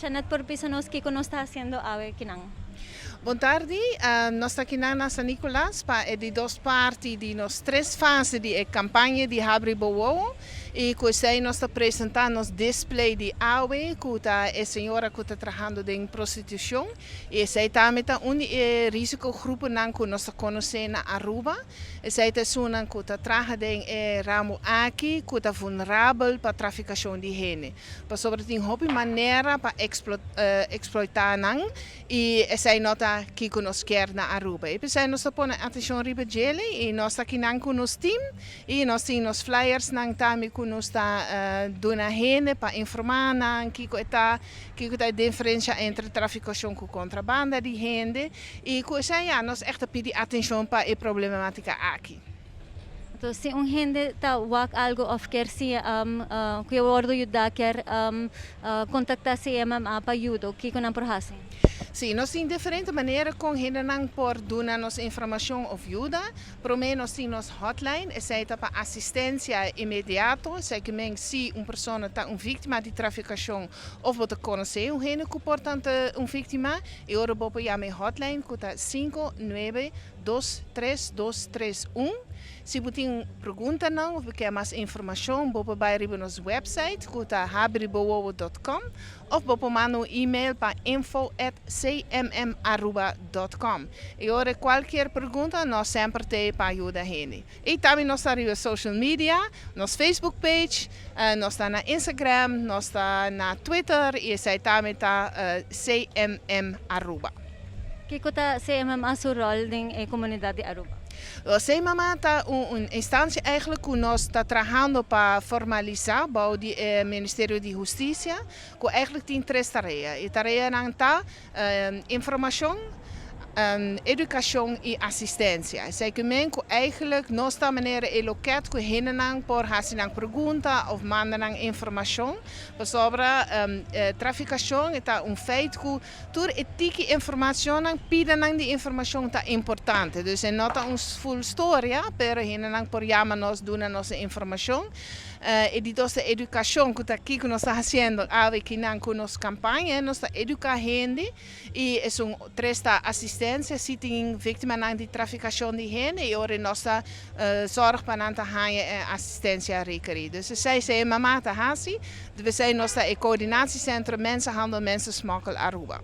Jeanette por bisa nos kico nos ta haciendo awe kinan. Bon tardi, nos ta aki na San Nicolas pa e di dos parti di nos tres fase di e campaña di Habri Bo Wowo y cu esey nos ta presenta nos display di awe cu ta e señora cu ta trahando den prostitucion y esey tambe ta un di e risicogroepennan cu nos ta conoce na Aruba. Esey ta esunnan cu ta traha den e ramo aki cu ta vulnerabel pa traficacion di hende pasobra tin hopi manera pa exploita nan y esey no ta kico nos kier na Aruba. Y p'esey nos ta pone atencion riba djele y nos ta kinan cu nos team y nos tin nos flyersnan tambe cu nos ta duna hende pa informa nan kico e ta, kico ta e diferencia entre traficacion cu contrabanda di hende y cu esey ya nos echt ta pidi atencion pa e problematica aki. Anto si un hende ta wak algo of kier si cu e wordo yuda kier contacta CMMA pa yudo, kico nan por haci? Si, nos tin diferente manera con hendenan por duna nos informacion of yuda. Prome nos tin nos hotline, esey ta pa asistencia inmediato, esey ke men si un persona ta un victima di traficacion of bo ta conoce un hende cu por ta un victima, e ora bo por yama e hotline cu ta 5 9 2 3 2 3 1. Si bo tin preguntanan of bo kier mas informacion, bo por bay riba nos website cu ta habribowowo.com of bo por manda un email pa info@cmmaruba.com. Y ora cualkier pregunta, nos semper t'ey pa yuda hende. Y tambe nos ta riba social media, nos Facebook page, nos ta na Instagram, nos ta na Twitter y esey tambe ta CMM Aruba. Kico ta CMMA su rol den e comunidad di Aruba? CMMA ta un instancia eigenlijk cu nos ta trahando pa formalisa bou di Ministerio di Husticia, cu eigenlijk tin tres tarea. E tareanan ta informacion, educacion y asistencia. Esey ke men cu eigenlijk nos ta manera e loket cu hendenan por haci nan pregunta of manda nan informacion sobre traficacion. Ta un feit cu tur e tiki informacionnan, pidanan di informacion ta importante. Dus e no ta un full storia, pero hendenan por yama nos, duna nos informacion. E di dos, educacion, cu ta aki cu nos ta haciendo awe kinan cu nos campaña, nos ta educa hende. Y esun tres ta asistencia, si tin victimanan di traficacion di hende y ora nos ta zorg pa nan ta haya asistencia rekeri. Dus esey CMMA ta haci, dus nos ta e coördinatiecentrum Mensenhandel, Mensensmokkel Aruba.